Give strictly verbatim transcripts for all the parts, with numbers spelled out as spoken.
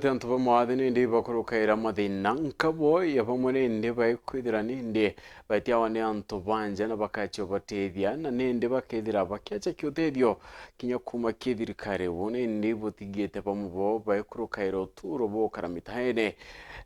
Ti antu ba mawathe nindi bakurukaira mathina nkabo ya bamwe nindi baikwithira nindi baitiawa ni antu ba nja na bakachia ubatethia, na nindi bakethira bakiacha kiutethio kinya kuma ki thirikari. Bo nindi butigite bamwe bao baikurukaira uturo bwa ukara mitaene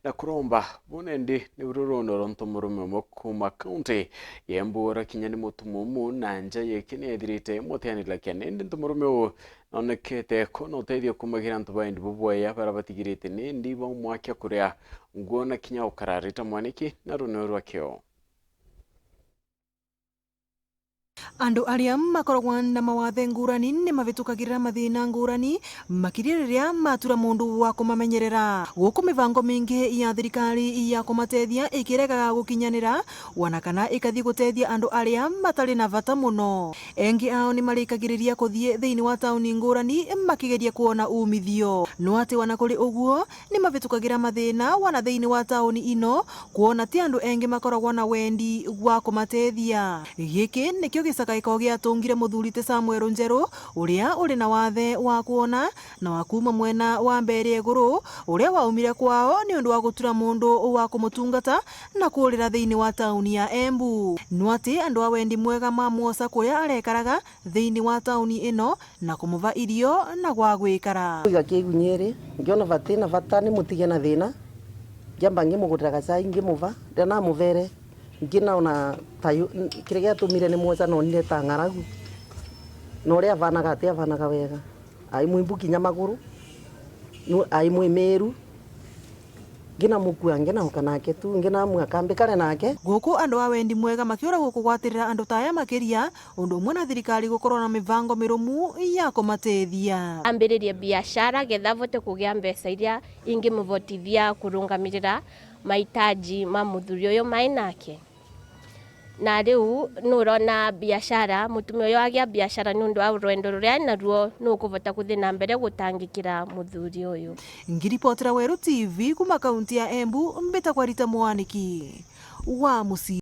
na kuromba. Bo nindi ni ruruno rwa ntomurume umwe kuma kaunti ya Embu uria kinya ni mutumumu na nja yake ni ethirite imutianira kia nindi ntomurume uu nonekete kona utethio kumagira antu ba endi bubwaya baria batigirite nindi baumwakia kuria nguo na kinya ukararita mwaniki na runeo rwakio. Andu aria makoragwa na mawathe ngurani ni mavitukagirira mathina ngurani, makiria riria matura mundu wa kumamenyerera. Guku mivango mingi ya thirikari ya kumatethia ikiregaga gukinyanira, wana kana ikathii gutethia andu aria matari na vata muno. Engi ao ni marikagiriria kuthii thiini wa tauni ngurani makigeria kuona umithio. No ati wana kuri uguo, ni mavitukagira mathina wana thiini wa tauni ino, kuona ti andu engi makoragwa na wendi wa kumatethia. Giki nikio gicaka gikoo giatungire muthuri ti Samuel Njeru, uria uri na wathe wa kuona, na wa kuuma mwena wa Mbeere Iguru, uria waumire kwao ni undu wa gutura mundu wa kumutungata na kuurira thiini wa tauni ya Embu. No ati andu a wendi mwega mamwosa kuria arekaraga thiini wa tauni ino na kumuva irio na gwa gwikara. Kwiga kigunyiri, ngiona vati na vata nimutige na thina, ngiamba ngimugurira gacai ngimuva, riria namuvere, nginaona ta yu-, kiria giatumire nimwosa nonire ta ng'aragu, na uria avanaga ati avanaga wega. Ai mwimbu kinya maguru, nu-, ai mwimiru. Nginamukua, nginauka nake tu, nginamua kambikare nake. Guku andu a wendi mwega makiura gukugwatirira andu ta aya makiria, undu umwe na thirikari gukorwo na mivango mirumu ya kumatethia. Ambiririe biashara, getha vote kugia mbeca iria ingimuvotithia kurungamirira mahitaji ma muthuri uyu mai nake. Na riu nurona biashara, mutumia uyu agia biashara ni undu wa rwendo ruria ari naruo, nukuvota kuthii na mbere gutangikira muthuri uyu. Ngiripotera Weru T V kuma kaunti ya Embu, mbitagwa Rita Mwaniki wa Mucii.